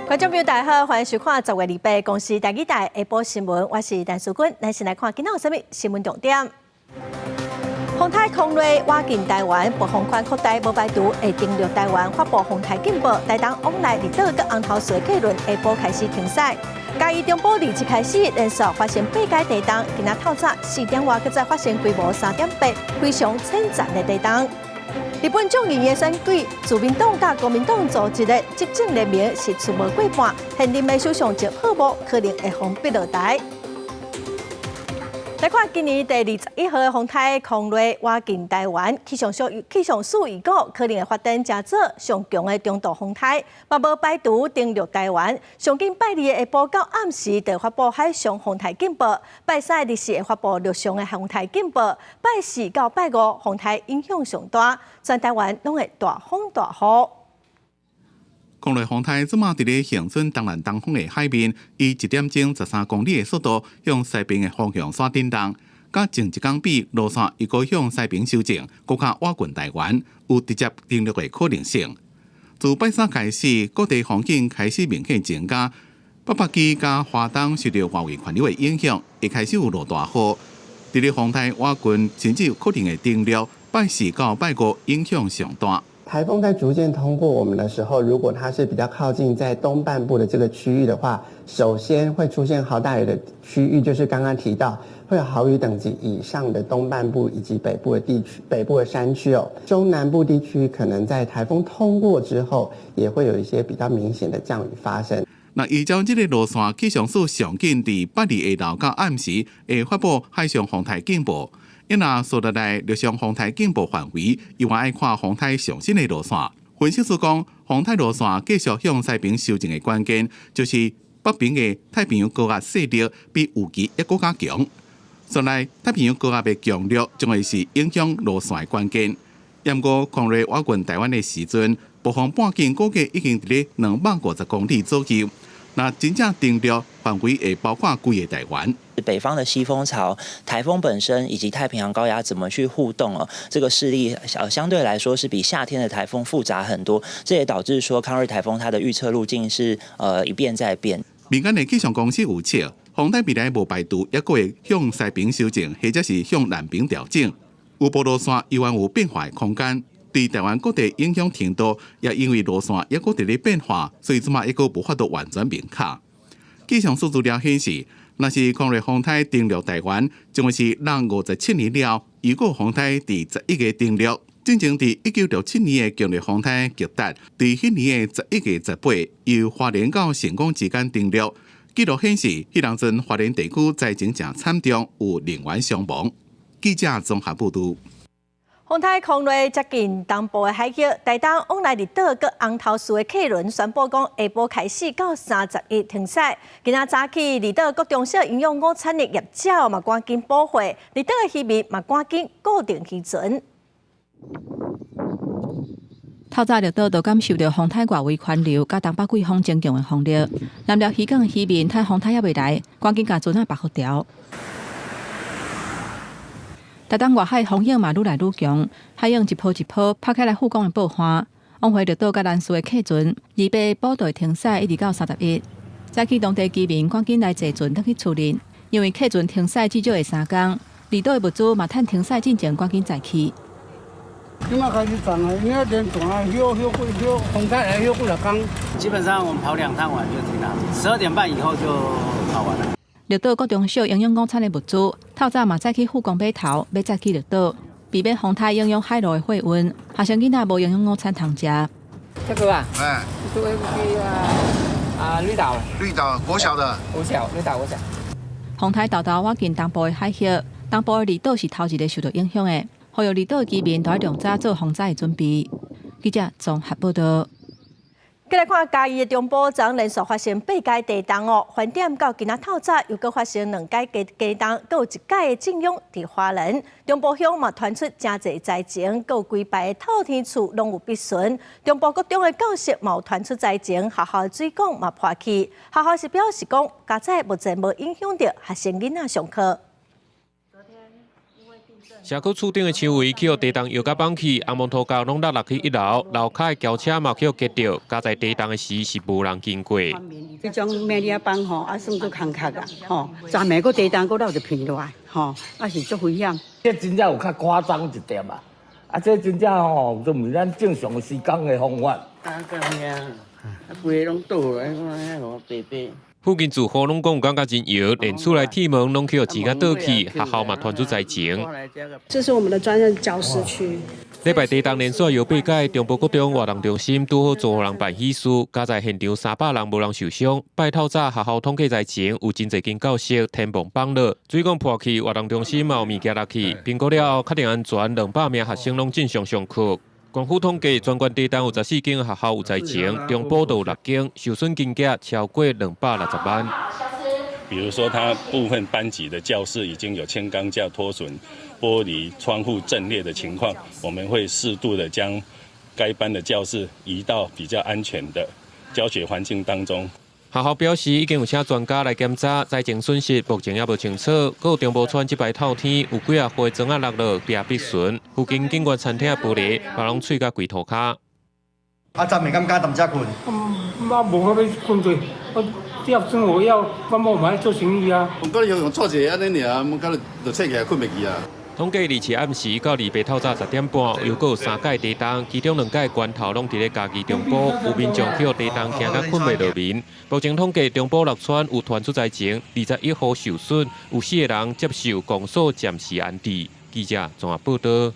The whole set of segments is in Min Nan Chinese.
觀眾朋友大家好，歡迎收看10月28公視台語台下晡新聞，我是陳淑君。咱先來看今仔有啥物新聞重點。風颱康瑞倚近台灣，暴風圈擴大，無排除會登陸台灣，發布風颱警報。台東往來綠島佮紅頭嶼的客輪下晡開始停駛。嘉義中部27開始連續發生八擺地動，今仔透早4點外閣再發生規模3.8，非常淺層的地動。日本眾議院選舉，自民黨佮國民黨組織的執政聯盟席次無過半，現任的首相石破茂可能會予逼落台。來看今年第21號的風颱康瑞倚近台灣，氣象署預告可能會發展成做上強的中度風颱，嘛無排除登陸台灣。上緊拜二的下晡到暗時就發布海上風颱警報，拜三日時會發布陸上的風颱警報，拜四到拜五風颱影響上大，全台灣攏會大風大雨。康瑞風颱這馬佇咧恆春東南東方的海面，以1點鐘13公里的速度向西爿的方向煞振動。佮前一工比，路線又閣向西爿修正，閣較倚近台灣，有直接登陸的可能性。自拜三開始，各地風景開始明顯增加。北北基佮花東受著外圍環流的影響，會開始有落大雨。佇咧風颱倚近，甚至有可能會登陸。拜四到拜五影響上大。颱風在逐漸通過我們的時候，如果它是比較靠近在東半部的這個區域的話，首先會出現豪大雨的區域，就是剛剛提到會有豪雨等級以上的東半部以及北部的地區、北部的山區哦。中南部地區可能在颱風通過之後，也會有一些比較明顯的降雨發生。那依照這個路線，氣象署上緊佇拜二下晝到暗時會發布海上風颱警報。伊若紲落來陸上風颱警報範圍，猶原愛看風颱上新的路線。分析師講，風颱路線繼續向西爿修正的關鍵，就是北爿的太平洋高壓勢力比預期猶閣較強。所以太平洋高壓的強弱，將會是影響路線的關鍵。毋過康瑞倚近台灣的時陣，暴風半徑估計已經佇咧250公里左右。若真正登陸範圍會包括規个台灣。北方的西風槽、颱風本身以及太平洋高壓怎麼去互動哦？這個勢力相對來說是比夏天的颱風複雜很多，這也導致說康瑞颱風它的預測路徑是一變再變。民間的氣象公司預測，風颱未來無排除猶閣會向西爿修正，或者是向南爿調整。預報路線猶原有變化的空間，對台灣各地影響程度，也因為路線猶閣佇咧變化，所以這馬猶閣無法度完全明確。氣象數資料顯示，若是康瑞風颱登陸台灣，將會是人57年了，又閣風颱佇11月登陸。進前佇1967年的強烈風颱吉達，佇彼年的11月18由花蓮到峴港之間登陸。記錄顯示，彼當陣花蓮地區災情誠慘重，有人員傷亡。記者綜合報導。風颱康瑞接近東部的海域，台東往來綠島佮紅頭嶼的客輪宣布講，下晡開始到31停駛。今仔早起，離島各中小營養午餐的業者嘛趕緊補貨，離島的漁民嘛趕緊固定漁船。透早綠島就感受著風颱外圍環流，佮東北季風增強的風力。南寮漁港漁民趁風颱猶未來，趕緊共船仔縛好牢。台東外海風湧嘛愈來愈強，海湧一波一波拍起來富岡的報岸。往回綠島佮蘭嶼的客船，28補道停駛一直到31。早起當地居民趕緊來坐船轉去厝裡，因為客船停駛至少會3工。離島的物資嘛趁停駛進前趕緊載去。這馬開始漲啊，因為連船休休幾休風颱來休幾若工。基本上我們跑兩趟完就停了，12點半以後就跑完了。綠島各中小營養午餐的物資，透早嘛載去富岡碼頭，欲載去綠島，避免風颱影響海路的貨運。學生囡仔無營養午餐通食。這個啊，哎，這個去啊綠島。綠島國小的。國小，綠島國小。風颱沓沓倚近東部的海域，東部的離島是頭一個受著影響的，呼籲離島的居民都愛量早做防災的準備。記者綜合報道。繼來看嘉義的中部，昨連續發生八擺地動哦，環點到今仔透早又閣發生兩擺地動，閣有一擺的震央佇花蓮中部鄉嘛傳出誠濟災情，閣有幾排的透天厝攏有篕損。中部國中的教室嘛有傳出災情，學校的水管嘛破去。學校是表示講，佳哉目前無影響著學生囡仔上課。社區厝頂的牆圍去予地動搖甲綁去，紅毛塗膠攏落落去一樓，樓跤的轎車嘛去予夾著，加在地動的時是無人經過。這種咩仔板吼，啊算做空殼啊，吼，昨暝閣地動閣落一片落來，吼，啊是足危險。這真正有較誇張一點啊！啊，這真正吼，都毋是咱正常時工的方法。啊，咁樣，啊，規个攏倒落來，看遐個白白。附近住戶攏講有感覺真搖，連厝內鐵門攏去予擠甲倒去，學校嘛傳出災情。這是我們的專任教師區。禮拜地動連續搖八擺，中部國中活動中心拄好租予人辦喜事，佳哉現場300人無人受傷。拜透早學校統計災情，有真濟間教室天棚崩落，水管破去，活動中心嘛有物件落去。評估了後，確定安全，200名學生攏正常上課。縣府統計，全縣地動有14間學校有災情，中部就有六間，受損金額超過260萬。比如說，他部分班級的教室已經有輕鋼架脫損、玻璃窗戶震裂的情況，我們會適度的將該班的教室移到比較安全的教學環境當中。學校表示，已經有請專家來檢查災情損失，目前猶無清楚。閣有中部村這擺透天有幾仔塊磚仔落落，壁必損。附近景觀餐廳的玻璃嘛攏碎甲規塗跤。啊，昨暝敢敢踮遮睏？嗯，啊，無法欲睏著，我要生活要，我嘛愛做生意啊。我講你用錯一個按呢爾，我敢就醒起來睏袂去啊。統計二七暗時到二八透早10點半，又閣有三擺地動，其中兩擺源頭攏佇咧嘉義中部，有民眾去予地動驚甲睏袂落眠。目前統計中部六村有傳出災情，21戶受損，有四個人接受公所暫時安置。記者綜合報導。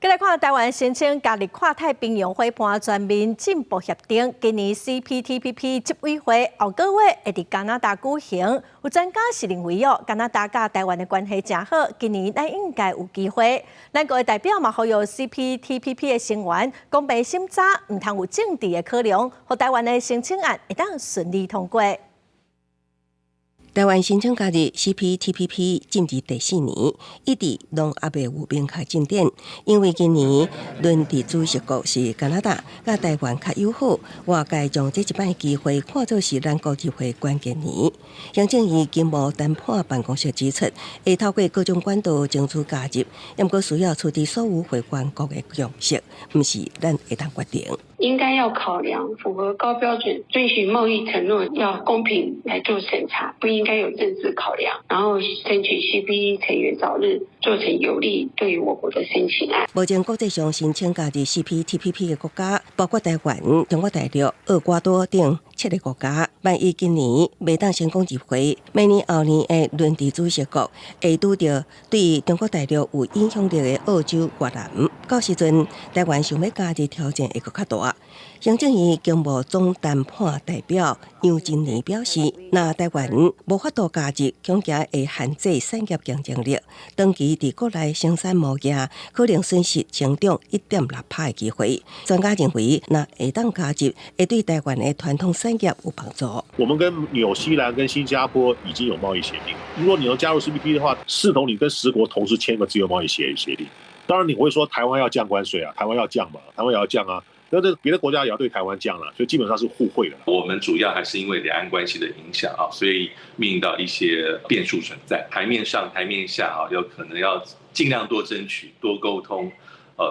繼來看台灣申請加入跨太平洋夥伴全面進步協定，今年 CPTPP 執委會後個月會佇加拿大舉行。有專家是認為哦，加拿大佮台灣的關係誠好，今年咱應該有機會。咱國的代表嘛呼籲 CPTPP 的成員公平審查，毋通有政治的考量，予台灣的申請案會當順利通過。台灣申請加入 CPTPP 進入第四年，一直攏猶未有明確進展。因為今年輪值主席國是加拿大，佮台灣較友好，外界將這一擺機會看作是咱國入會關鍵年。行政院經貿談判辦公室指出，會透過各種管道爭取加入，毋過需要取得所有會員國的共識，毋是咱會當決定。應該要考量符合高標準、遵循貿易承諾，要公平來做審查，不應該有政治考量。然後爭取 CPTPP 成員早日做成有利對於我國的申請案。目前國際上申請加入 CPTPP 的國家，包括台灣、中國大陸、厄瓜多等七个國家。萬一今年袂當成功入會，明年後年的輪值主席國會拄著對中國大陸有影響力的澳洲、越南。到時陣，台灣想欲加入挑戰會閣較大。行政院經貿總談判代表楊珍妮表示，若台灣無法度加入，恐驚會限制產業競爭力，長期佇國內生產物件，可能損失成長1.6趴的機會。專家認為，若會當加入，會對台灣的傳統產業有幫助。我們跟紐西蘭、跟新加坡已經有貿易協定，如果你能加入 CPTPP 的話，視同你跟10國同時簽一個自由貿易協定。當然你會說台灣要降關稅啊，台灣要降嘛，台灣也要降啊。那這別的國家也要對台灣降了，所以基本上是互惠的。我們主要還是因為兩岸關係的影響啊，所以面臨到一些變數存在。台面上、台面下啊，有可能要盡量多爭取、多溝通。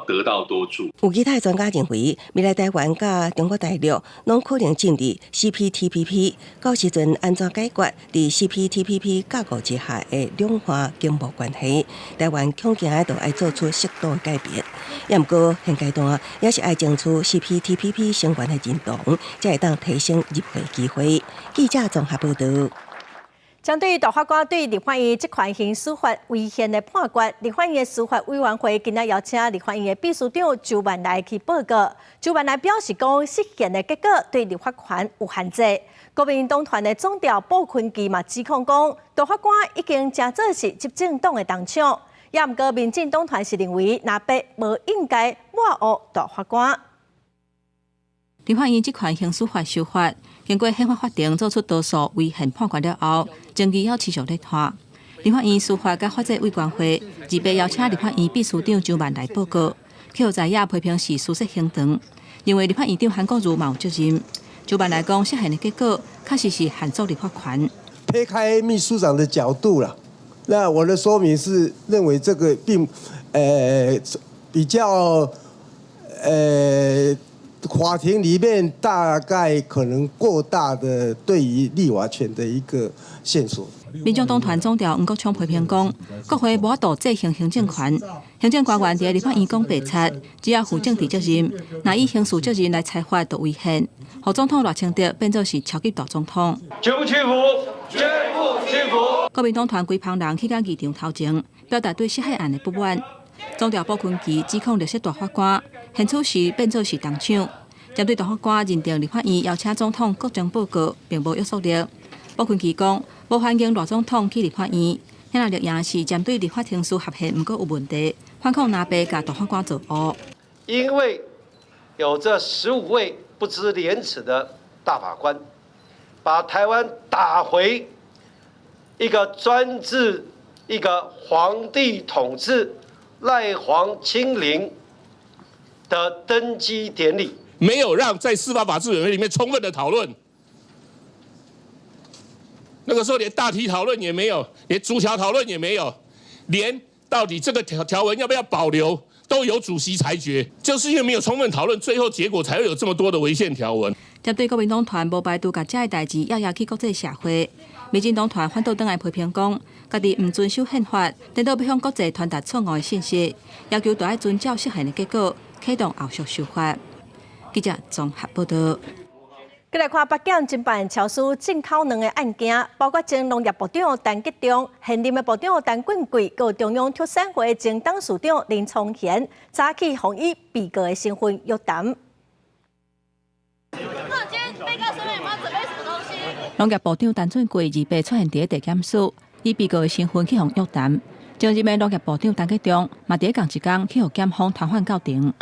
得道多助。有其他專家認為，未來台灣佮中國大陸攏可能進入 CPTPP，到時陣按怎解決佇 CPTPP 架構之下的兩岸經貿關係，台灣恐驚著愛做出適度的改變。也毋過現階段也是愛爭取 CPTPP 成員的認同，才會當提升入會機會。記者綜合報導。針對大法官對立法院職權行使法違憲的判決，立法院的司法委員會今仔邀請立法院的秘書長周萬來去報告。周萬來表示講，釋憲的結果對立法權有限制。國民黨團的總召傅崐萁嘛指控講，大法官已經成做是執政黨的黨將。也毋過民進黨團是認為，藍白無應該抹黑大法官。立法院職權行使法修法，經過憲法法庭做出多數違憲判決了後，爭議猶持續咧拖。立法院司法佮法制委員會二八邀請立法院秘書長周萬來報告，予在野批評是事實行長，認為立法院長韓國瑜嘛有責任。周萬來講，釋憲的結果確實是限縮立法權。撇開秘書長的角度啦，那我的說明是認為這個並，比較，法庭裡面大概可能過大的對於立法權的一個限縮。民眾黨團總召黃國昌批評講，國會無法度制衡行政權，行政官員佇立法院講白賊，只要負政治責任，若以刑事責任來裁罰就違憲，予總統賴清德變做是超級大總統。絕不屈服，絕不屈服。國民黨團規蜂人去到議場頭前，表達對釋憲案的不滿。總召布坤琪指控綠色大法官，現此時變做是東廠，針對大法官認定立法院邀請總統國情報告，並無約束力。布坤琪講，無歡迎賴總統去立法院，遐若綠營是針對立法程序合憲，毋過有問題，反控藍白共大法官做烏。因為有這15位不知廉恥的大法官，把台灣打回一個專制、一個皇帝統治、賴黃清零的登基典禮，沒有讓在司法法制委員會裡面充分的討論。那個時候連大體討論也沒有，連逐條討論也沒有，連到底這個條文要不要保留，都由主席裁決，就是因為沒有充分討論，最後結果才會有這麼多的違憲條文。針對國民黨團無排除共這个代誌壓壓去國際社會，民進黨團反倒轉來批評講，家己毋遵守憲法，顛倒欲向國際傳達錯誤的信息，要求著愛遵照釋憲的結果，啟動後續修法。記者綜合報道。閣來看北檢偵辦超輸進口卵的案件，包括前農業部長陳吉仲、現任的部長陳俊貴，佮中央畜產會前董事長林聰賢，早起予以被告的身份約談。那今天被告身份有沒有準備什麼東西？農業部長陳俊貴二八出現佇地檢署，以被告的身份去予約談。前任的農業部長陳吉仲嘛佇仝一工去予檢方傳喚到庭。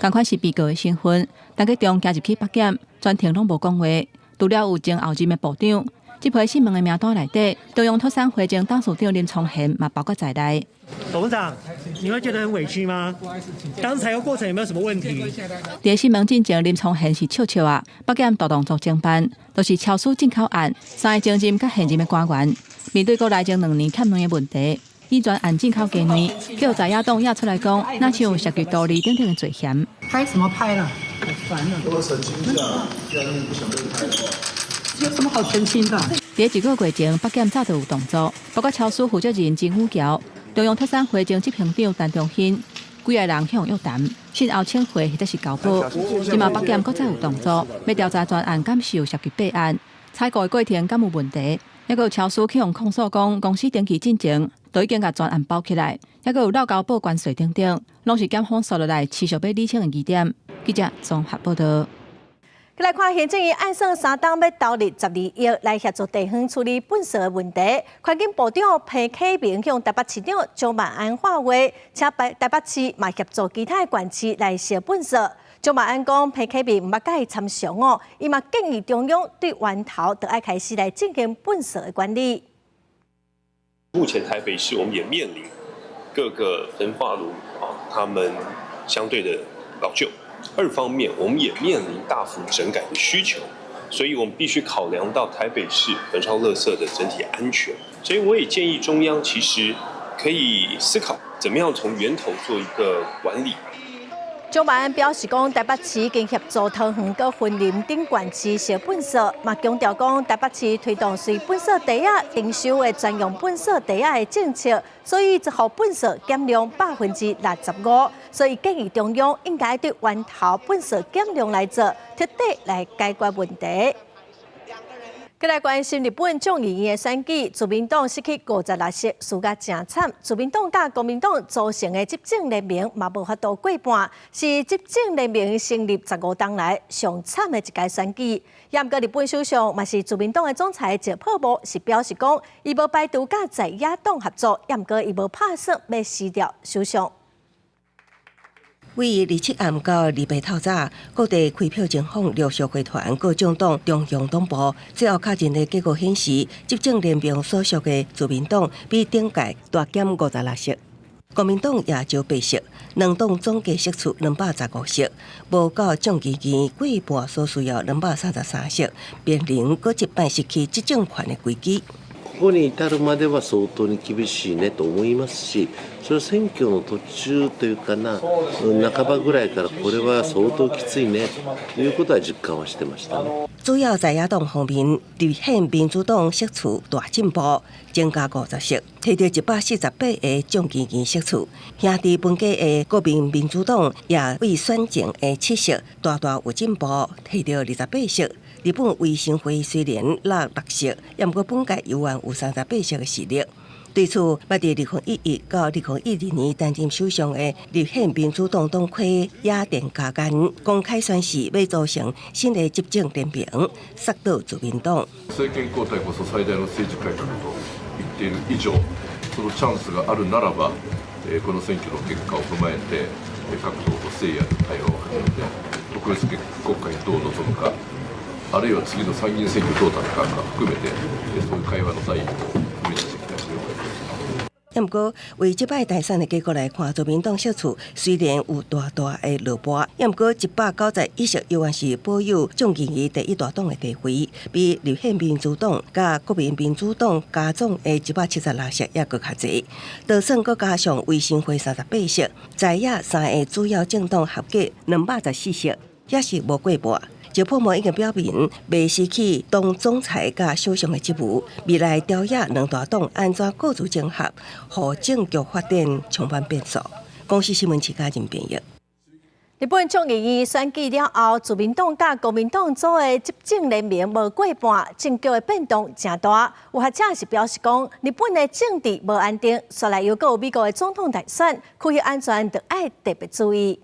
仝款是被告的身份，陳吉仲行入去北檢，全程攏無講話。除了有前後任的部長，這批訊問的名單內底，中央畜產會前董事長林聰賢嘛包括在內。董事長，你會覺得很委屈嗎？當時採購過程有沒有什麼問題？佇訊問進前，林聰賢是笑笑啊。北檢大動作偵辦，就是超輸進口案，三个前任佮現任的官員面對國內前2年欠卵的問題。以全案進口雞卵，叫在野黨也出來講，若像涉及圖利等等的罪嫌。拍什麼拍啦？好煩啊！我澄清一下，不想被拍的話。有什麼好澄清的？佇一個月前，北檢早就有動作，包括超輸負責人金宇橋、中央畜產會前執行長陳中興，幾个人予約談，訊後請回或者是交保。這馬北檢閣再有動作，欲調查全案，敢是有涉及弊案，採購的過程敢有問題？抑閣有超輸去予控訴講，公司登記進前就已經共全案包起來，抑閣有漏交報關稅等等，攏是檢方紲落來持續欲理清的疑點。記者綜合報道。來看行政院按算3冬欲投入12億來協助地方處理糞埽的問題。環境部長彭啟明向台北市長蔣萬安喊話，請台北市嘛協助其他的縣市來燒糞埽。蔣萬安講，彭啟明毋捌共伊參詳哦，伊嘛建議中央對源頭就愛開始來進行糞埽的管理。目前台北市我們也面臨各個焚化爐啊，他們相對的老舊。二方面，我們也面臨大幅整改的需求，所以我們必須考量到台北市焚燒垃圾的整體安全。所以我也建議中央其實可以思考，怎麼樣從源頭做一個管理。蔣萬安表示講，台北市已經協助桃園、佮雲林等縣市燒糞埽，嘛強調講台北市推動隨糞埽袋仔徵收的專用糞埽袋仔的政策，所以這予糞埽減量65%，所以建議中央應該對源頭糞埽減量來做，徹底來解決問題。閣來關心日本眾議院的選舉，自民黨失去56席，輸甲誠慘。自民黨佮公明黨組成的執政聯盟嘛無法度過半，是執政聯盟成立15冬來上慘的一屆選舉。也毋過日本首相嘛是自民黨的總裁石破茂是表示講，伊無排除佮在野黨合作，也毋過伊無拍算欲辭掉首相。為27暗到28透早，各地開票情況陸續回傳各政黨中央黨部，最後確認的結果顯示，執政聯盟所屬的自民黨比頂屆大減56席，公明黨也少八席，兩黨總計釋出215席，無夠眾議院過半所需要233席，面臨閣一擺失去執政權的危機。こに至るまでは相当に厳しいねと思いますし、それは選挙の途中というかな、半ばぐらいからこれは相当きついねということは実感はしてましたね。主要在野黨方面，立憲民主黨席次大進步，增加50席，提著148個眾議院席次。兄弟分家的國民民主黨也對選前的7席大大有進步，提著28席。日本維新會雖然落6席，也毋過本屆猶原有38席的實力。對此，捌佇2011到2012年擔任首相的立憲民主黨黨魁野田佳彦公開宣示，欲組成新的執政聯盟，殺倒自民黨。政権交代こそ最大の政治改革と言っている以上、そのチャンスがあるならば、この選挙の結果を踏まえて、各党と誠意ある対話を始めて、特別国会にどう臨むか、あるいは次の参議院選挙どう戦うか含めて、そういう会話の第一歩を踏み出していきたいと思います。毋過，為這擺大選的結果來看，自民黨席次雖然有大大的落敗，毋過191席猶原是保有眾議院第一大黨的地位，比立憲民主黨佮國民民主黨加總的176席猶閣較濟。就算閣加上維新會38席，在野三个主要政黨合計214席，也是無過半。石破茂已經表明，袂辭去黨總裁佮首相的職務，未來朝野兩大黨按怎各自整合，予政局發展充滿變數。公視新聞徐嘉仁編譯。日本眾議院選舉了後，自民黨佮國民黨組的執政聯盟無過半，政局的變動誠大。有學者是表示講，日本的政治無安定，紲來又閣有美國的總統大選，區域安全著愛特別注意。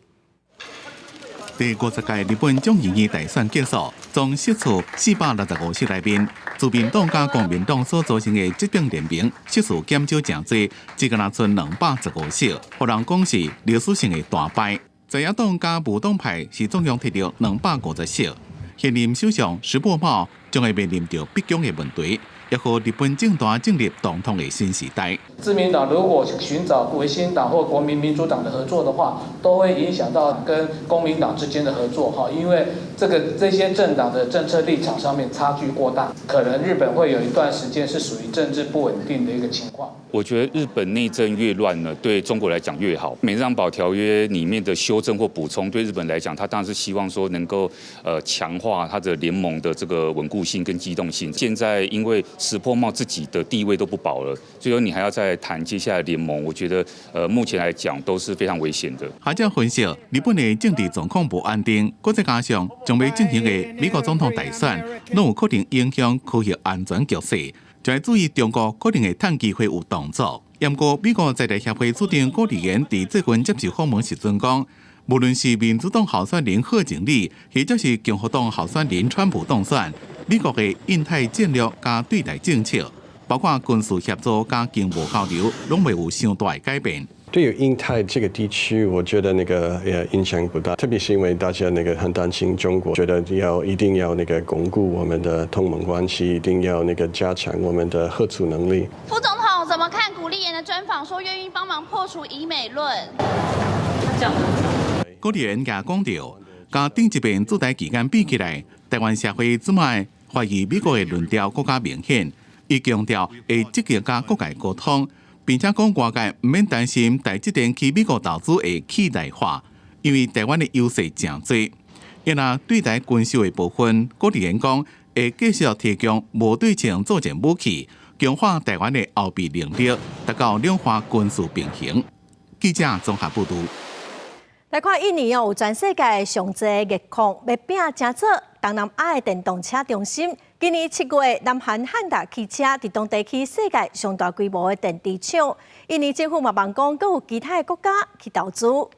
第50屆日本眾議院大選結束，總席次465席內面，自民黨佮國民黨所組成的執政聯盟席次減少誠濟，只敢若賰215席，予人講是歷史性的大敗。在野黨佮無黨派是總共提著250席，現任首相石破茂將會面臨著逼宮的問題，也予日本政壇進入動盪的新時代。自民黨如果尋找維新黨或國民民主黨的合作的話，都會影響到跟公明黨之間的合作哈，因為這些政黨的政策立場上面差距過大，可能日本會有一段時間是屬於政治不穩定的一個情況。我覺得日本內政越亂呢，對中國來講越好。美日安保條約裡面的修正或補充，對日本來講，他當然是希望說能夠強化他的聯盟的這個穩固性跟機動性。現在因為石破茂自己的地位都不保了，所以說你還要再談接下來聯盟，我覺得目前來講都是非常危險的。學者分析，日本的政治狀況無安定，閣再加上將欲進行的美國總統大選，攏有可能影響區域安全局勢。就愛注意中國可能會趁機會有動作。毋過美國在台協會主張顧立言佇最近接受訪問時陣講，無論是民主黨候選人賀錦麗，或者是共和黨候選人川普當選，美國的印太戰略佮對台政策，包括軍事協助佮經貿交流，攏袂有傷大的改變。對於印太這個地區，我覺得那個也影響不大，特別是因為大家那個很擔心中國，覺得要一定要那個鞏固我們的同盟關係，一定要那個加強我們的嚇阻能力。副總統怎麼看古立言的專訪，說願意幫忙破除疑美論？他講。古立言也講著，佮頂一遍駐台期間比起來，台灣社會這擺懷疑美國的論調閣較明顯，伊強調會積極佮各界溝通。並且講外界毋免擔心台積電去美國投資會去台化，因為台灣的優勢誠濟。因若對台軍售的部分，古立言講會繼續提供無對稱作戰武器，強化台灣的後備能力，達到兩岸軍事平衡。記者綜合報導。來看印尼哦，有全世界上濟熱礦，欲拼成做東南亞的電動車中心。今年7月，南韓漢達汽車佇當地起世界上大規模的電池廠。印尼政府嘛望講，閣有其他的國家去投資。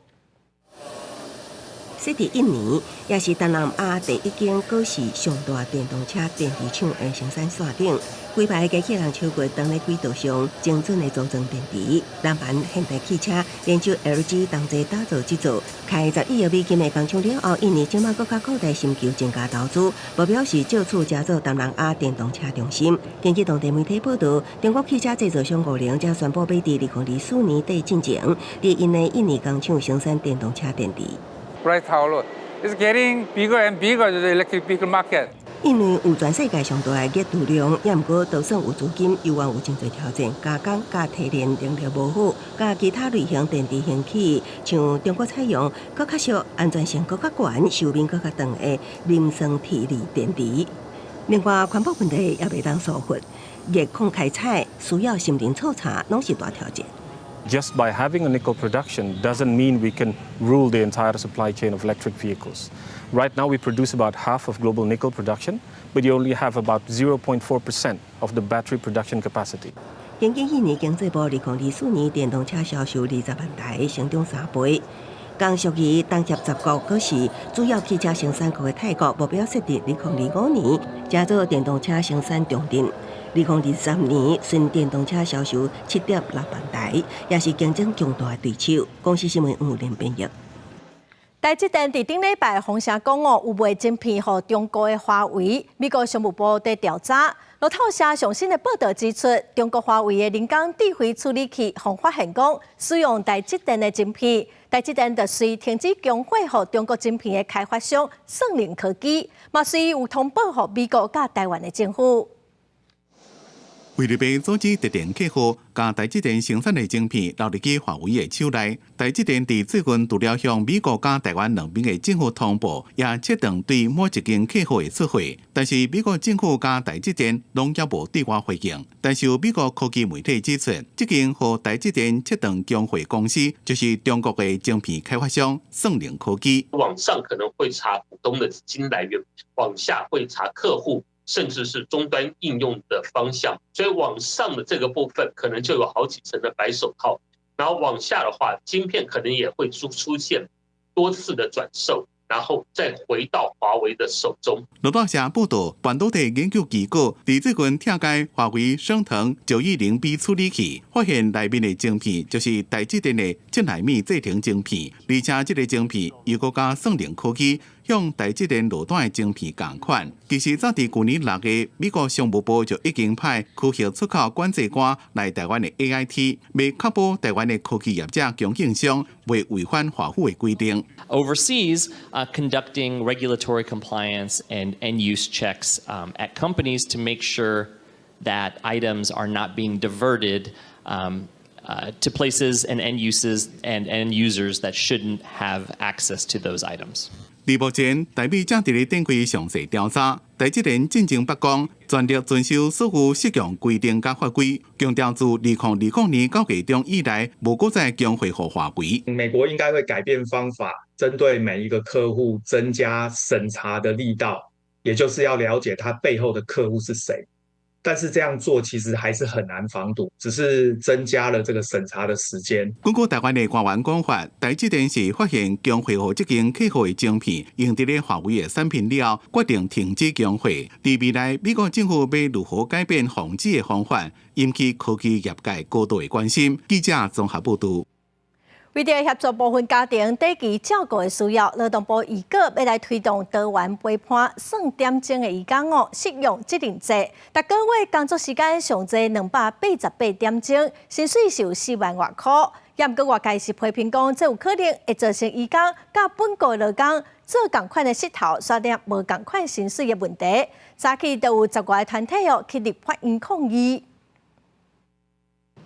設佇印尼，也是東南亞第一間閣是上大電動車電池廠的生產線頂，規排機器人手腳當咧軌道上精準的組裝電池。南韓現代汽車聯手 LG 同齊打造這座開11億美金的工廠了後，印尼這馬閣較擴大尋求增加投資，目標是藉此成做東南亞電動車中心。根據當地媒體報導，中國汽車製造商五菱才宣布欲佇2024年底進前，佇𪜶的印尼工廠生產電動車電池。 Bright outlook. It's getting bigger and bigger, the electric vehicle market. 因為有全世界上大的鎳儲量，也毋過就算有資金，猶原有真濟挑戰。加工佮提煉能力無好，佮其他類型電池興起，像中國採用閣較俗、安全性閣較懸、壽命閣較長的磷酸鐵鋰電池。另外，環保問題也袂當疏忽，鎳礦開採需要森林錯查，攏是大挑戰。 Just by having a nickel production doesn't mean we can rule the entire supply chain of electric vehicles. Right now, we produce about half of global nickel production, but you only have about 0.4% of the battery production capacity. 根據去年經濟部2024年電動車銷售20萬台，成長3倍。共屬於東協10國，閣是主要汽車生產國的泰國，目標設定2025年，成做電動車生產重鎮。2023年，純電動車銷售7.6萬台，也是競爭強大的對手。公視新聞吳連編譯。台積電佇頂禮拜放聲講哦，有賣晶片予中國的華為，美國商務部佇調查。路透社上新的報導指出，中國華為的人工智慧處理器予發現講使用台積電的晶片，台積電就隨停止供貨予中國晶片的開發商算靈科技，嘛隨有通報予美國佮台灣的政府。為著欲阻止特定客戶共台積電生產的晶片流入去華為的手內，台積電佇最近除了向美國佮台灣兩邊的政府通報，也切斷對某一間客戶的出貨。但是美國政府佮台積電攏猶無對外回應。但是有美國科技媒體指出，這間予台積電切斷供貨公司，就是中國的晶片開發商算靈科技。往上可能會查股東的資金來源，往下會查客戶。甚至是終端應用的方向，所以往上的這個部分可能就有好幾層的白手套，然後往下的話，晶片可能也會出現多次的轉售，然後再回到華為的手中。路透社報導，半導體研究機構佇最近拆解華為昇騰910B 處理器，發現內面的晶片就是台積電的7納米製程晶片，而且這个晶片又閣佮算靈科技向台積電落單的晶片仝款。其實早佇舊年6月，美國商務部就已經派科學出口管制官來台灣的 AIT，欲確保台灣的科技業者供應商袂違反華府的規定。 Overseas, conducting regulatory compliance and end use checks at companies to make sure that items are not being diverted to places and end uses and end users that shouldn't have access to those items. 而目前，台美正佇咧展開詳細調查。台積電進前捌講，全力遵守所有適用規定佮法規，強調自2020年9月中以來，無閣再供貨予華為。美國應該會改變方法，針對每一個客戶增加審查的力道，也就是要了解他背後的客戶是誰。但是這樣做其實還是很難防堵，只是增加了這個審查的時間。根據台灣的官員講法，台積電是發現供貨予這間客戶的晶片用佇咧華為的產品了後，決定停止供貨。佇未來，美國政府欲如何改變防止的方法，引起科技業界高度的關心。記者綜合報導。為著協助部分家庭短期照顧的需要，勞動部預告欲來推動多元陪伴算點鐘的移工哦，適用責任制。逐個月工作時間上濟288點鐘，薪水是有4萬外箍。也毋過外界是批評講，這有可能會造成移工佮本國勞工做仝款的穡頭，煞領無仝款薪水的問題。早起就有10外個團體哦去立法院抗議。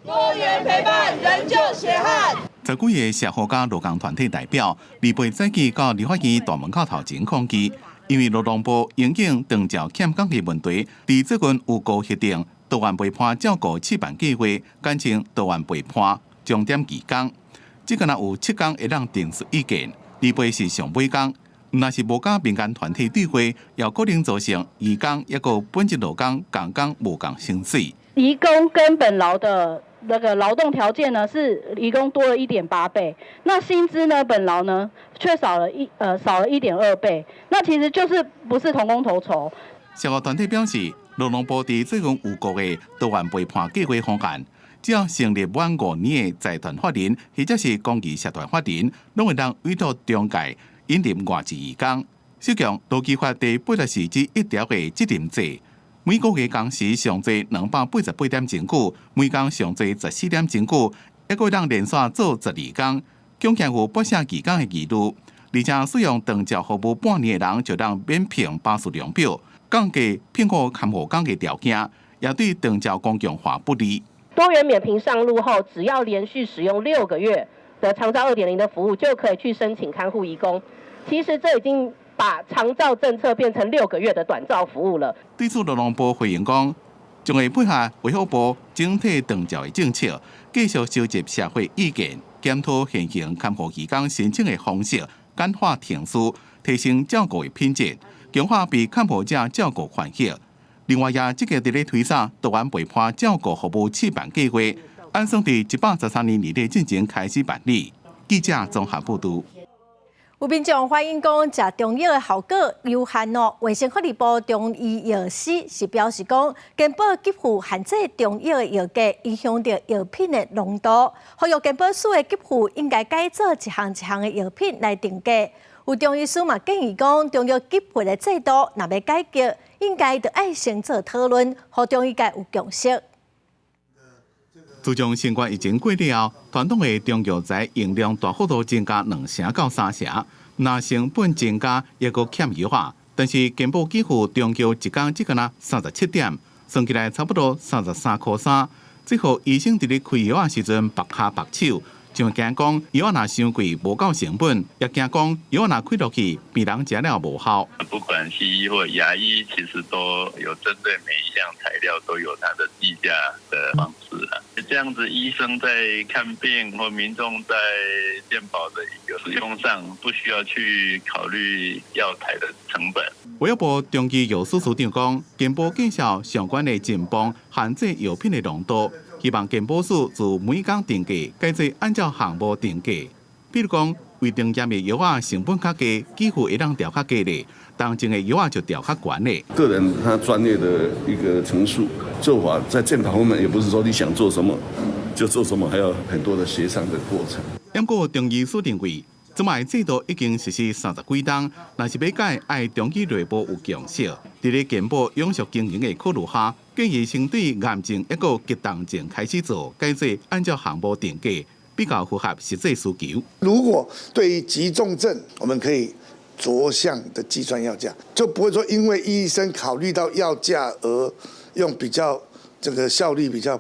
多元陪伴，仍舊血汗。十幾个社福佮勞工團體代表，禮拜早起到立法院大門口頭前抗議，因為勞動部因應長照欠工的問題，佇最近有告核定多元陪伴照顧試辦計劃，簡稱多元陪伴鐘點移工，這敢若有7工會當陳述意見，禮拜是上尾工，若是無佮民間團體對話，也可能造成移工抑閣本職勞工仝工無仝薪水。移工跟本勞的那個勞動條件呢，是移工多了1.8倍，那薪資呢，本勞呢卻少了1.2倍，那其實就是不是同工同酬。社福團體表示，勞動部佇最近有告的多元陪伴計劃方案，只要成立滿5年的財團法人或者是公益社團法人，攏會當委託中介引入外籍移工。適用勞基法第84之1條的責任制。每個月工時上濟288點鐘久，每工上濟14點鐘久，抑閣會當連續做12工，恐驚有剝削移工的疑慮。而且使用長照服務半年的人，就當免憑巴士量表。降低聘雇看護工的條件，也對長照公共化不利。多元免評上路後，只要連續使用6個月的長照2.0的服務，就可以去申請看護移工。其實這已經把長照政策變成6個月的短照服務了。對此，勞動部回應講，將會配合衛福部整體長照的政策，繼續收集社會意見，檢討現行看護移工申請的方式，簡化程序，提升照顧的品質，強化被看護者照顧權益。另外，也積極佇咧推展多元陪伴照顧服務試辦計劃，按算佇113年年底進前開始辦理。記者綜合報導。有民眾反映講，食中藥的效果有限哦。衛生福利部中醫藥司是表示講，健保給付限制中藥的藥價，影響著藥品的濃度。呼籲健保署的給付應該改做一項一項的藥品來定價。有中醫師嘛建議講，中藥給付的制度若欲改革，應該著愛先做討論，予中醫界有共識。自從新冠疫情過了後，傳統的中藥材用量大幅度增加2成到3成，若成本增加，抑閣欠藥仔。但是健保給付中藥一工只敢若37點，算起來差不多33塊3。這予醫生佇咧開藥仔時陣縛跤縛手，就驚講藥仔若傷貴，無夠成本，也驚講藥仔若開落去，病人食了無效。不管西醫或牙醫，其實都有針對每一項材料都有它的計價的方式啊。這樣子，醫生在看病或民眾在健保的一個使用上，不需要去考慮藥材的成本。衛福部中醫藥司司長講，健保見效相關的進步限制藥品的濃度，希望健保署自每工定價改做按照項目定價。比如講，胃腸炎的藥仔成本較低，給付會當調較低咧，當前的藥仔就調較懸咧。個人他專業的一個陳述做法，在健保方面也不是說你想做什麼就做什麼，還有很多的協商的過程。不過中醫師認為，這擺制度已經實施30幾冬，若是欲改，愛中醫內部有共識。佇咧健保永續經營的考慮下，建議先對癌症抑閣急重症開始做，改做按照項目定價，比較符合實際需求。如果對於急重症，我們可以逐項的計算藥價，就不會說因為醫生考慮到藥價而用比較這個效率比較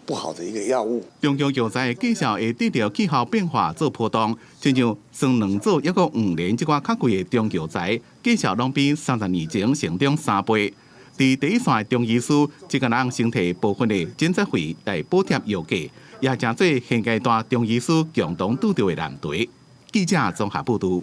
不好的一個藥物。中藥藥材價數會對著氣候變化做波動，親像雙軟棗抑閣黃連這寡較貴的中藥材，價數攏比30年前成長3倍。佇第一線的中醫師，這個人先提部分的診所費來補貼藥價，也成做現階段中醫師共同拄著的難題。記者綜合報導。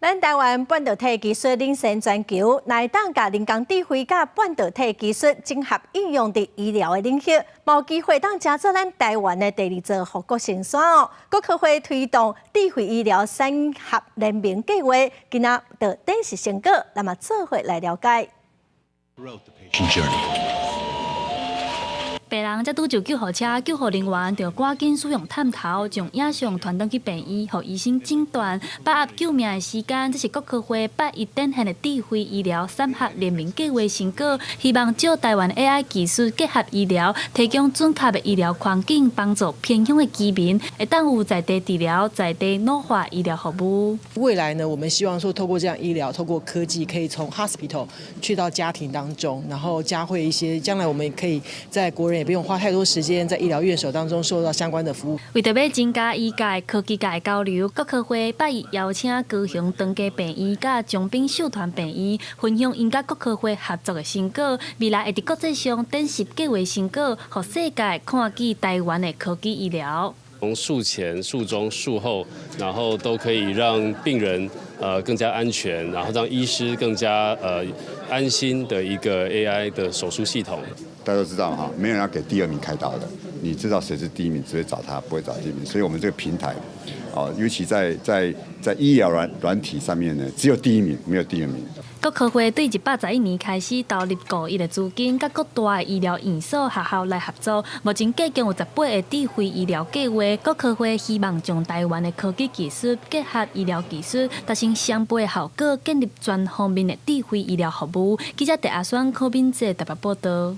咱台灣半導體技術領先全球，若會當共人工智慧佮半導體技術整合應用佇醫療的領域，嘛有機會當成做咱台灣的第二座護國神山哦。國科會推動智慧醫療產學聯盟計劃，今仔就展示成果，咱嘛做伙來了解。 Journey. 病人才拄上救護車，救護人員就趕緊使用探頭將影像傳轉去病院，予醫生診斷，把握救命的時間。這是國科會八一展現的智慧醫療產學聯盟計劃成果，希望借台灣 AI 技術結合醫療，提供準確的醫療環境，幫助偏鄉的居民會當有在地治療、在地老化醫療服務。未來呢，我們希望說透過這樣醫療，透過科技，可以從 hospital 去到家庭當中，然後教會一些將來我們可以在國人也不用花太多時間在醫療院所當中受到相關的服務。為著欲增加醫界、科技界的交流，國科會拜一邀請高雄長庚病院佮長濱秀傳病院分享𪜶佮國科會合作的成果，未來會佇國際上展示計劃成果，予世界看見台灣的科技醫療。從術前、術中、術後，然後都可以讓病人更加安全，然後讓醫師更加安心的一個 AI 的手術系統。大家都知道哈，沒有人要給第二名開刀的。你知道誰是第一名，只會找他，不會找第二名。所以，我們這個平台，哦，尤其在醫療軟體上面呢，只有第一名，沒有第二名。國科會對111年開始投入5億的資金，佮各大的醫療院所、學校來合作。目前計共有18個智慧醫療計劃。國科會希望將台灣的科技技術結合醫療技術，達成雙倍的效果，建立全方面的智慧醫療服務。記者鄭阿雙、柯敏哲台北報導。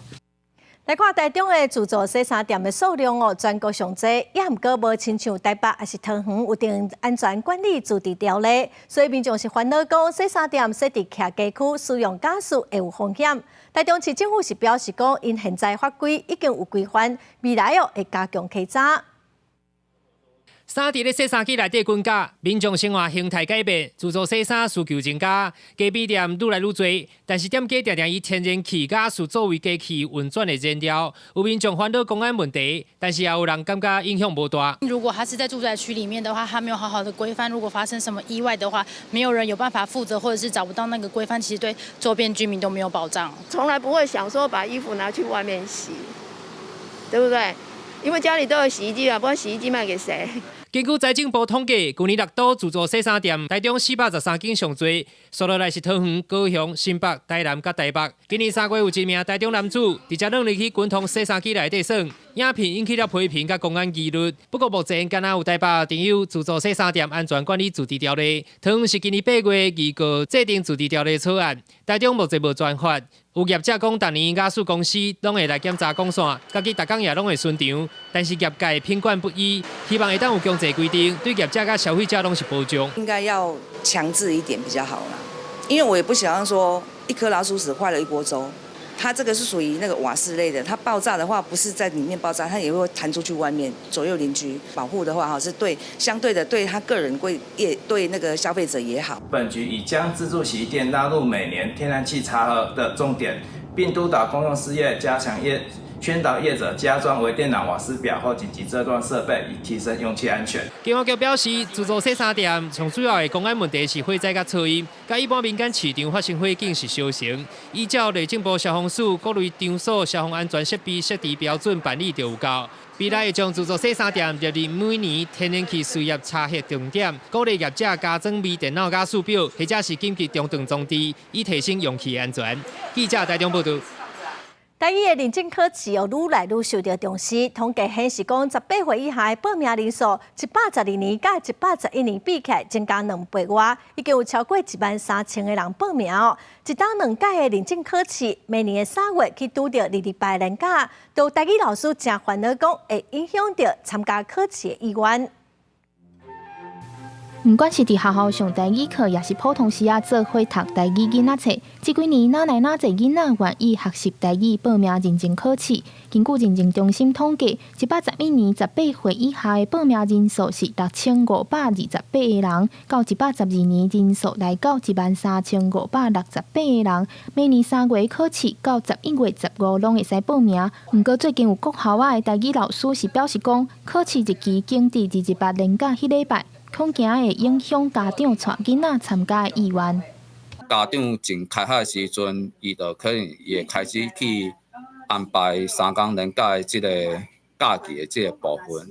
來看台中的自助洗衫店的數量哦，全國上濟，也毋過無親像台北抑是桃園有定安全管理自治條例，所以民眾是煩惱講洗衫店設佇徛家區使用瓦斯會有風險。台中市政府是表示講，𪜶現在法規已經有規範，未來哦會加強稽查。衫佇咧洗衫機內底滾絞，民眾生活形態改變，自助洗衫需求增加，街邊店愈來愈濟。但是店家定定以天然氣、瓦斯作為機器運轉的燃料，有民眾煩惱公安問題，但是也有人感覺影響無大。如果他是在住宅區裡面的話，他沒有好好的規範，如果發生什麼意外的話，沒有人有辦法負責，或者是找不到那個規範，其實對周邊居民都沒有保障。從來不會想說把衣服拿去外面洗，對不對？因為家裡都有洗衣機啊，不然洗衣機賣給誰？根據財政部統計，舊年六都自助洗衫店，台中413間上濟，紲落來是桃園、高雄、新北、台南佮台北。今年3月有一名台中男子，直接攏入去滾筒洗衫機內底耍，影片引起了批評佮公安疑慮。不過目前敢若有台北訂有自助洗衫店安全管理自治條例，桃園是今年8月預告制定自治條例草案，台中目前無專法。有業者講，逐年瓦斯公司攏會來檢查管線，家己逐工也攏會巡場，但是業界品管不一，希望會當有強制規定，對業者佮消費者攏是保障。應該要強制一點比較好啦，因為我也不想要說一顆老鼠屎壞了一鍋粥。它這個是屬於那個瓦斯類的，它爆炸的話不是在裡面爆炸，它也會彈出去外面，左右鄰居保護的話，哈是對相對的對他個人會也對那個消費者也好。本局已將自助洗衣店納入每年天然氣查核的重點，並督導公用事業加強業宣導業者加裝微電腦瓦斯表或緊急遮斷設備，以提升用氣安全。警方局表示，自助洗衫店上主要的公安問題是火災佮噪音，佮一般民間市場發生火警是燒成。依照內政部消防署各類場所消防安全設備設置標準辦理就有夠。未來會將自助洗衫店列入每年天然氣事業查核重點，鼓勵業者加裝微電腦瓦斯表，或者是緊急中斷裝置，以提升用氣安全。記者台中報導。台語的認證考試哦，愈來愈受著重視。統計顯示講，18歲以下的報名人數，112年佮111年比起來，增加2倍外，已經有超過1萬3千個人報名哦。一冬兩屆的認證考試，每年的3月去拄著二二八連假，都台語老師誠煩惱，講會影響著參加考試的意願。毋管是佇學校上台語課，抑是普通時仔做伙讀台語囡仔冊，這幾年哪來哪濟囡仔願意學習台語報名認證考試。根據認證中心統計，111年18歲以下的報名人數是6528個人，到112年人數來到1萬3568個人。每年3月考試到11月15攏會使報名。毋過最近有國校仔的台語老師是表示講，考試日期揀佇二二八連假彼禮拜。恐驚會影響家長帶囡仔參加的意願。家長前開學的時陣，伊就可能會開始去安排3工連假的這個假期的這個部分。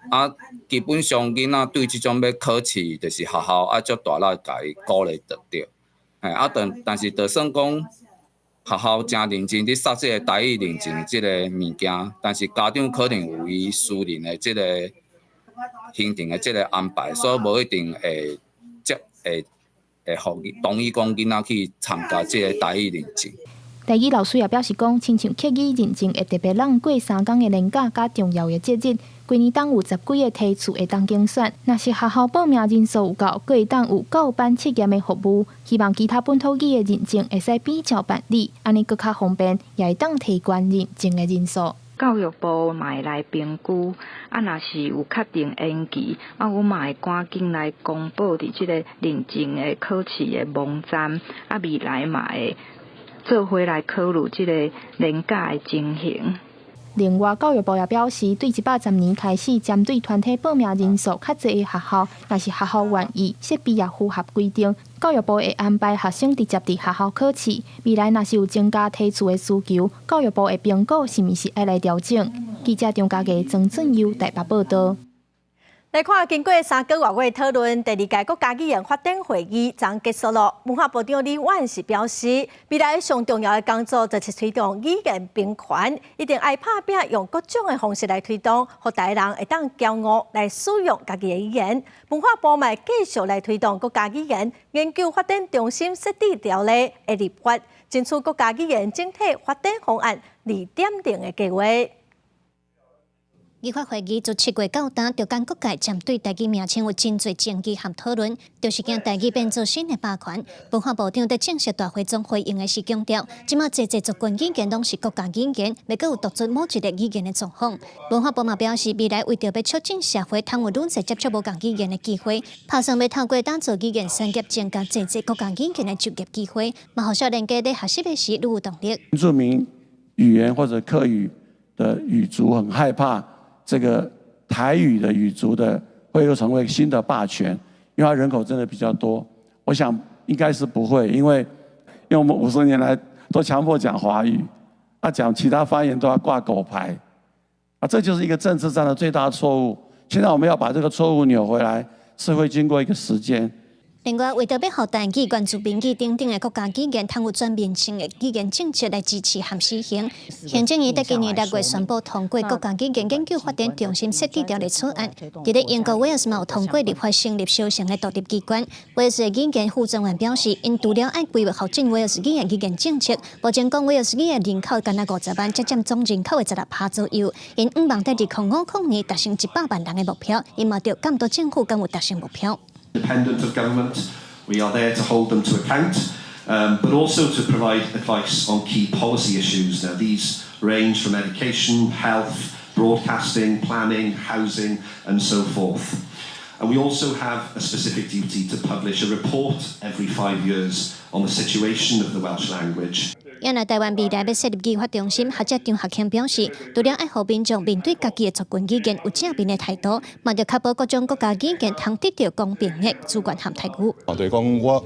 啊，基本上囡仔對這種欲考試，就是學校愛足大力共伊鼓勵著對。嘿，啊，但是就算講學校誠認真佇設這個台語認證這個物件，但是家長可能有伊私人的這個行程的這個安排，所以無一定會接會會予同意講囡仔去參加這個台語認證。台語老師也表示講，親像客語認證會特別攏過3工的連假佮重要的節日，規年當有十幾个梯次會當揀選。若是學校報名人數有夠，閣會當有教班測驗的服務。希望其他本土語的認證會使比照辦理，按呢閣較方便，也會當提懸認證的人數。教育部嘛會來評估，啊，若是有確定延期，啊，阮嘛會趕緊來公布佇這個認證的考試的網站，啊，未來嘛會做伙來考慮這個連假的情形。另外，教育部也表示，對110年開始，針對團體報名人數較濟的學校，若是學校願意，設備也符合規定，教育部會安排學生直接佇學校考試。未來若是有增加梯次的需求，教育部會評估是毋是愛來調整。記者張家傑、曾俊優台北報導。來看，經過3個外月討論，第二屆國家語言發展會議昨結束了。文化部長李婉是表示，未來上重要的工作就是推動語言平權，一定愛拍拚用各種的方式來推動，予台灣人會當驕傲來使用家己的語言。文化部嘛繼續來推動國家語言研究發展中心設置條例的立法，爭取國家語言整體發展方案2.0的計劃。語發會議自7月到今，中間各界針對台語名稱有真濟爭議和討論，就是驚台語變做新的霸權。文化部長佇正式大會中回應的時強調，這馬濟濟族群語言攏是國家語言，袂閣有獨尊某一个語言的狀況。文化部嘛表示，未來為著欲促進社會通有愈濟接觸無仝語言的機會，拍算欲透過打造語言產業，增加濟濟國家語言的就業機會，嘛予少年家佇學習的時愈有動力。原住民語言或者客語的語族很害怕。這個台語的語族的會又成為新的霸權，因為它人口真的比較多。我想應該是不會，因為我們50年來都強迫講華語，啊講其他方言都要掛狗牌，啊這就是一個政治上的最大錯誤。現在我們要把這個錯誤扭回來，是會經過一個時間。另外，為著欲予台語、原住民語等等的國家語言，通有全面性的語言政策來支持和實行。行政院佇今年6月宣布通過國家語言研究發展中心設置條例草案。佇咧英國威爾斯嘛有通過立法成立相像的獨立機關。威爾斯語言負責人表示，𪜶除了愛規劃發展威爾斯語的語言政策，目前講威爾斯語的人口干焦50萬，才佔總人口的16%左右。𪜶向望佇2050年達成100萬人的目標，𪜶嘛著監督政府敢有達成目標。 Independent of government, we are there to hold them to account, but also to provide advice on key policy issues. Now, these range from education, health, broadcasting, planning, housing, and so forth. And we also have a specific duty to publish a report every 5 years on the situation of the Welsh language. 原來台灣未來欲設立語發中心，學者張學慶表示，除了愛予民眾面對家己的族群語言有正面的態度，嘛著確保各種國家語言通得著公平的資源和待遇。就是講我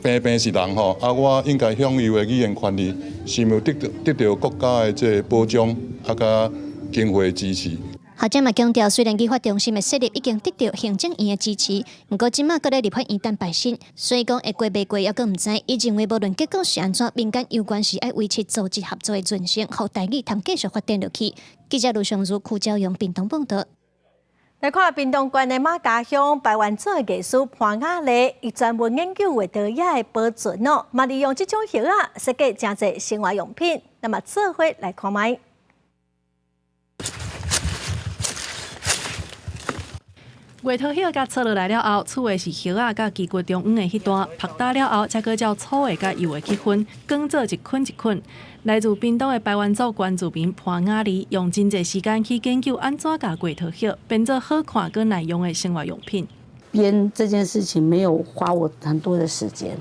平平是人吼，啊，我應該享有的語言權利，是毋得著國家的這個保障，啊，佮經費支持。學者嘛強調，雖然語發中心的設立已經得著行政院的支持，毋過這馬閣咧立法院等排審，所以講會過袂過猶閣毋知。伊認為無論結果是按怎，民間有關是愛維持組織合作的精神，予台語通繼續發展落去。記者盧尚如、柯昭陽屏東報導。來看屏東縣的瑪家鄉排灣族的藝師潘雅麗，伊專門研究月桃葉的保存哦，嘛利用這種葉仔設計誠濟生活用品。那麼做伙來看覓。月桃葉共搓落來了後，粗的是葉仔佮旗骨中央的彼段，曝焦了後，才閣照粗的佮幼的去分，捲做一捆一捆。來自屏東的排灣族原住民潘雅麗，用真濟時間去研究按怎共月桃葉變做好看閣耐用的生活用品。編這件事情沒有花我很多的時間，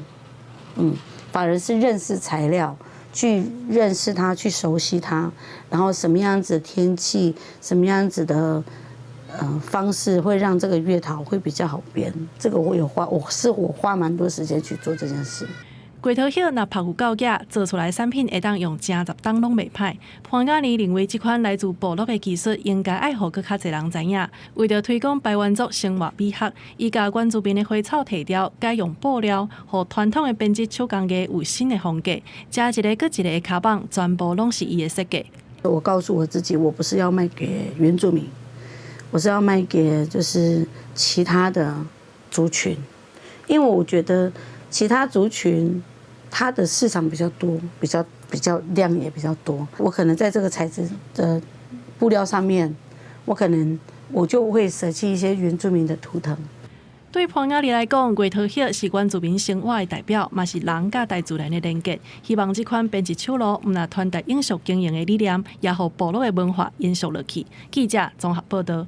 反而是認識材料，去認識它，去熟悉它，然後什麼樣子的天氣，什麼樣子的方式會讓這個月桃會比較好編，這個我有花，我花蠻多時間去做這件事。月桃葉若曝有夠額，做出來產品會當用成十冬攏袂歹。潘雅麗認為這款來自部落的技術應該愛予閣較濟人知影。為著推廣排灣族生活美學，伊共原住民的花草提掉，改用布料，予傳統的編織手工藝有新的風格。這一个閣一个的跤蠓，全部攏是伊的設計。我告訴我自己，我不是要賣給原住民。我是要賣給就是其他的族群，因為我覺得其他族群它的市場比較多，比較量也比較多。我可能在這個材質的布料上面，我可能我就會捨棄一些原住民的圖騰。對潘雅麗來講，月桃葉是原住民生活的代表，嘛是人佮大自然的連結。希望這款編織手路，毋但傳達永續經營的理念，也予部落的文化延續落去。記者綜合報導。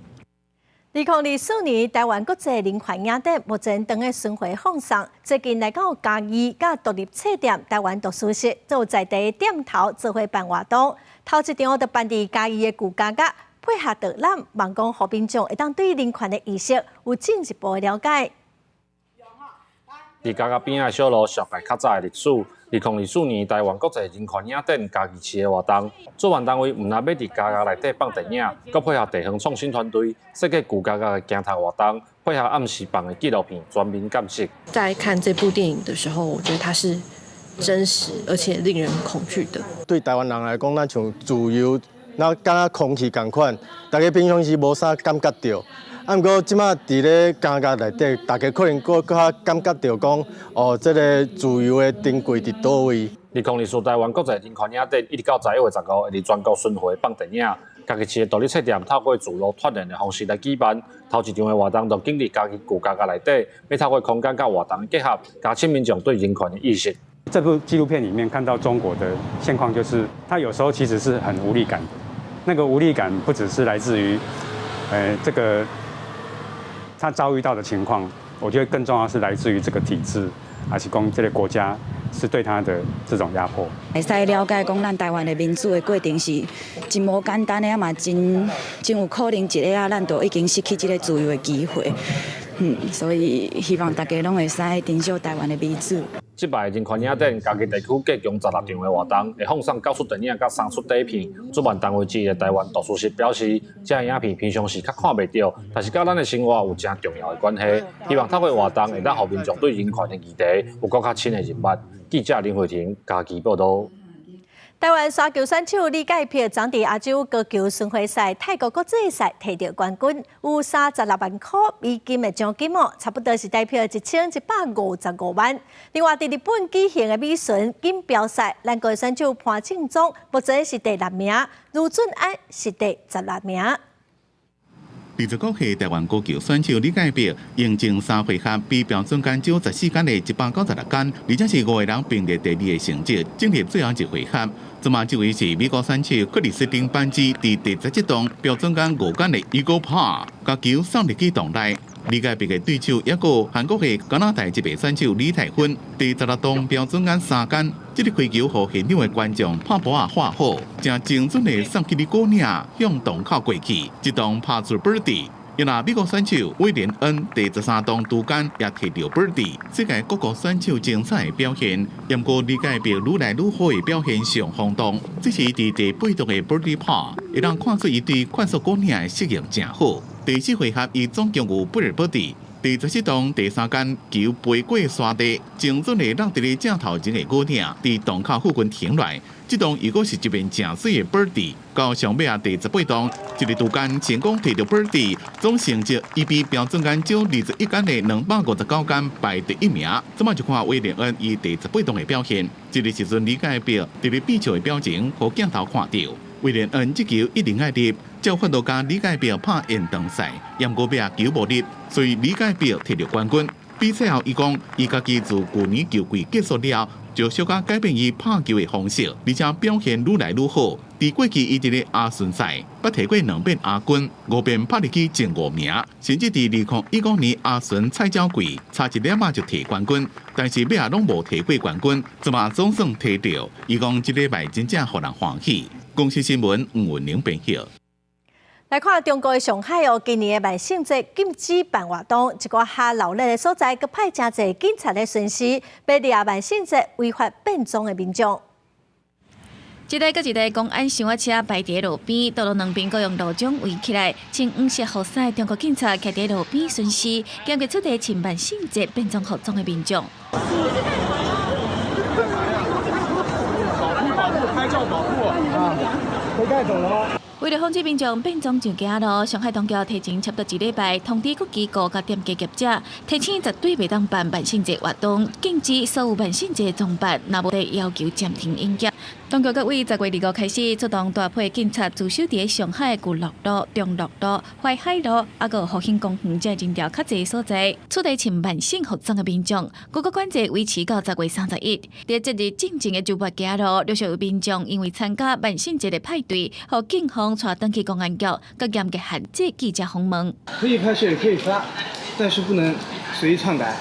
2024年台灣國際人權影展目前正咧巡迴放送，最近來到嘉義佮獨立冊店台灣圖書室，做在地店頭做伙辦活動。頭一場就辦佇嘉義的舊家甲，配合導覽，望講予民眾會當對人權的意識有進一步的了解。佇嘉義邊仔的小路，紹介較早的歷史。2024年台灣國際人權影展嘉義市的活動，主辦單位毋但欲佇嘉義內底放電影，閣配合地方創新團隊設計舊嘉義的鏡頭活動，配合暗時放的紀錄片全面鑑析。在看這部電影的時候，我覺得它是真實而且令人恐懼的。對台灣人來講，咱像自由，那敢若空氣仝款，大家平常時無啥感覺著。啊，毋過這馬佇咧監獄內底，大家可能閣較感覺著講，哦，這个自由的珍貴佇佗位。2024台灣國際人權影展一直到11月15，會佇全國巡迴放電影。嘉義市的獨立冊店透過自路串聯的方式來舉辦。頭一場的活動就經歷嘉義舊監獄內底，欲透過空間佮活動結合，加深民眾對人權的意識。這部紀錄片裡面看到中國的現況，就是他有時候其實是很無力感的。那個無力感不只是來自於，這個他遭遇到的情況，我覺得更重要是來自於這個體制，還是講這個國家是對他的這種壓迫。會使了解講，咱台灣的民主的過程是真無簡單的，啊嘛真真有可能一下仔，咱就已經失去這個自由的機會。所以希望大家攏會使珍惜台灣的民主。這擺人權影展，嘉義地區計共16場的活動，會放送九齣電影佮三齣短片。主辦單位之一的台灣圖書室表示，這影片平常時較看袂著，但是佮咱的生活有誠重要的關係。希望透過活動，會當予民眾對人權的議題有閣較深的認識。記者林慧婷嘉義報導。台灣沙球選手李介柏昨佇亞洲高球巡迴賽泰國國際賽提著冠軍，有36萬箍美金的獎金哦，差不多是台幣1155萬。另外，佇日本舉行的美巡錦標賽，咱國選手潘慶宗目前是第六名，盧俊安是第16名。29歲台灣高球選手李介柏，用前三回合比標準間少14桿的196桿，而且是五個人並列第二的成績，進入最後一回合。這馬這位是美國選手克里斯汀班茲，佇第17洞標準間5桿的 eagle par，共球送入去洞內。李介柏的對手抑閣韓國的加拿大籍選手李泰芬，第16洞標準間3桿，這个開球予現場的觀眾拍噗仔喝好，誠精準的送去哩果嶺向洞口過去，這洞拍出 birdie。伊若美國選手威廉恩第13洞獨桿也提著 birdie，世界各國選手精彩的表現，毋過李介柏愈來愈好的表現上轟動。這是佇第八洞的 birdie putt，會當看出伊對快速果嶺的適應誠好。第四回合，伊總共有八个 birdie。第14洞第三桿球飛過沙地，精準的落佇咧正頭前的果嶺，佇洞口附近停落來。這洞又閣是一面誠媠的 birdie。到上尾仔第18洞，一个獨桿成功提著 birdie，總成績伊比標準桿少21桿的259桿排第一名。這馬就看威廉恩伊第十八洞的表現。這个時陣李介柏佇咧比笑的表情，予鏡頭看著。威廉恩這球一定愛入，才有法度共李介柏拍延長賽，毋過尾仔球無入，所以李介柏提著冠軍。比賽後，伊講伊家己自舊年球季結束了後，就小可改變伊拍球的方式，而且表現愈來愈好。佇過去伊佇咧亞巡賽，捌提過兩遍亞軍，五遍拍入去前五名，甚至佇2015年亞巡菜鳥季，差一點仔就提冠軍，但是尾仔攏無提過冠軍，這馬總算提著。伊講這禮拜真正予人歡喜。公視新聞吳文玲編譯。來看中國的上海哦，今年的萬聖節禁止辦活動，一寡較鬧熱的所在，閣派誠濟警察來巡視，欲掠萬聖節違法變裝的民眾。一台閣一台公安小車排佇路邊，道路兩邊閣用路障圍起來，穿黃色雨傘的中國警察徛佇路邊巡視，嚴格取締穿萬聖節變裝服裝的民眾。保護，拍照保護啊！被帶走了嗎？為著防止民眾變裝上街路，上海當局提前差不多一禮拜通知各機構佮店家業者，提醒絕對袂當辦萬聖節活動，禁止所有萬聖節裝扮，若無得要求暫停營業。當局閣對10月25開始出動大批警察駐守佇上海巨鹿路、中樂路、淮海路，抑閣復興公園這人潮較濟所在，取締穿萬聖服裝的民眾。閣閣管制維持到10月31。佇節日進前的周末街路，陸續有民眾因為參加萬聖節的派對，予警方帶轉去公安局，閣嚴格限制記者訪問。可以拍攝，可以發，但是不能隨意篡改，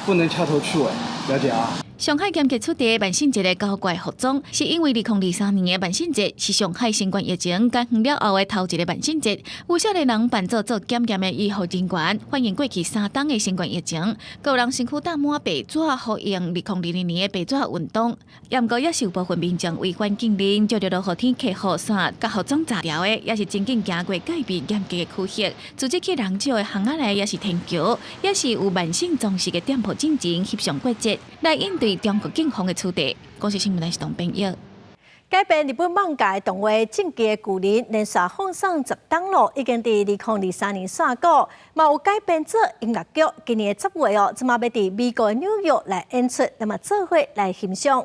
不能掐頭去尾，了解啊？上海嚴格取締萬聖節的搞怪服裝，是因為2023年的萬聖節是上海新冠疫情解封了後的頭一个萬聖節，有少年人扮做做檢驗的醫護人員，反映過去3冬的新冠疫情，閣有人身軀貼滿白紙，呼應2022年的白紙運動。毋過也是有部分民眾違反禁令，藉著落雨天提雨傘，共服裝炸掉的，也是真緊行過界邊嚴格的區域，組織去人少的巷仔內，抑是天橋，抑是有萬聖裝飾的店鋪進前翕相過節，來應對中國警方的取締。公視新聞是董編譯。改編日本漫畫動畫《進擊的巨人》連續放送10冬囉，已經佇2023年煞稿，嘛有改編做音樂劇。今年的10月哦，這馬欲佇美國紐約來演出，那麼做伙來欣賞。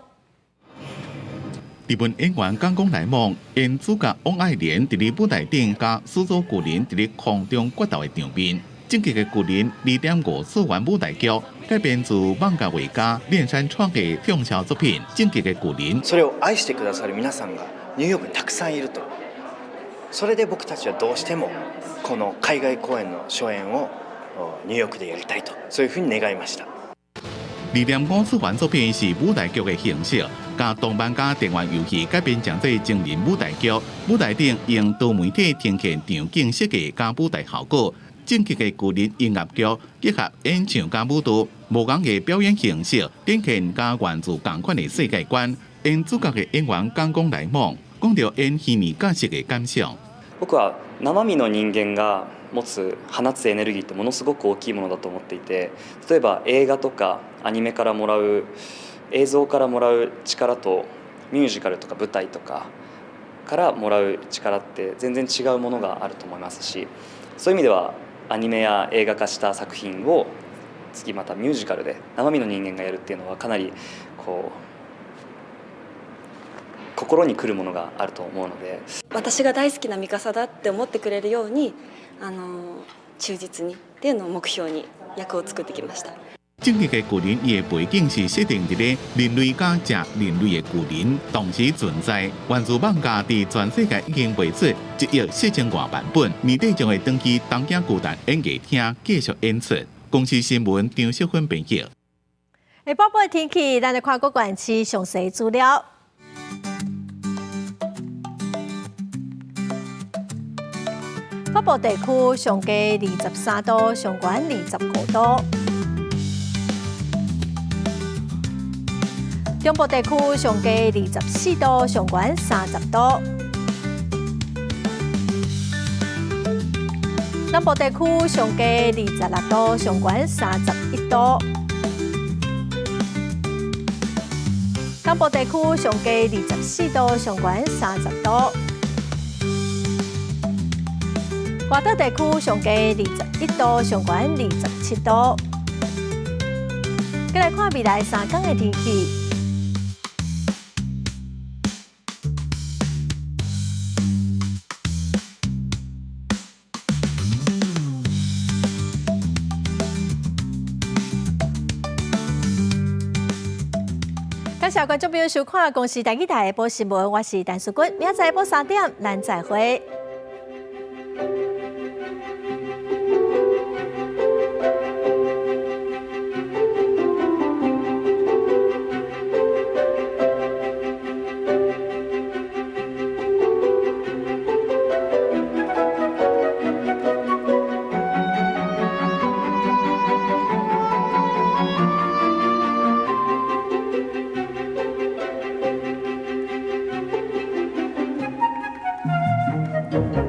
日本演員岡宮來夢演主角王愛蓮佇咧舞台頂，佮始祖巨人佇咧空中決鬥的場面。進擊的巨人2.5次元舞台劇改編自漫畫畫家諫山創的暢銷作品《進擊的巨人》。それを愛してくださる皆さんがニューヨークにたくさんいると。それで僕たちはどうしてもこの海外公演の初演をニューヨークでやりたいと、そういうふうに願いました。2.5次元作品是舞台劇的形式，共動漫佮電玩遊戲改編成做真人舞台劇。舞台頂用多媒體呈現場景設計佮舞台效果。進擊的巨人音樂劇結合演唱佮舞蹈，無仝的表演形式，展現佮原著仝款的世界觀。演主角的演員岡宮來夢講著演虛擬角色的感想。僕は生身の人間が持つ放つエネルギーってものすごく大きいものだと思っていて、例えば映画とかアニメからもらう映像からもらう力とミュージカルとか舞台とかからもらう力って全然違うものがあると思いますし、そういう意味ではアニメや映画化した作品を次またミュージカルで生身の人間がやるっていうのはかなりこう心にくるものがあると思うので、私が大好きなミカサだって思ってくれるように忠実にっていうのを目標に役を作ってきました。進擊的巨人伊的背景是設定佇咧人類佮食人類的巨人同時存在。原著漫畫佇全世界已經賣出1億4千外萬本，年底將會轉去東京巨蛋演藝廳繼續演出。公視新聞張淑芬編譯。下晡的天氣，咱來看各縣市詳細資料。北部地區上低23度，上懸25度。中部地區上低24度，上懸30度。南部地區上低26度，上懸31度。東部地區上低24度，上懸30度。外島地區上低21度，上懸27度。再來看未來3天的天氣。感謝觀眾朋友收看《公視台語台》下晡新聞，我是陳淑君，明仔載下晡3點，咱再會。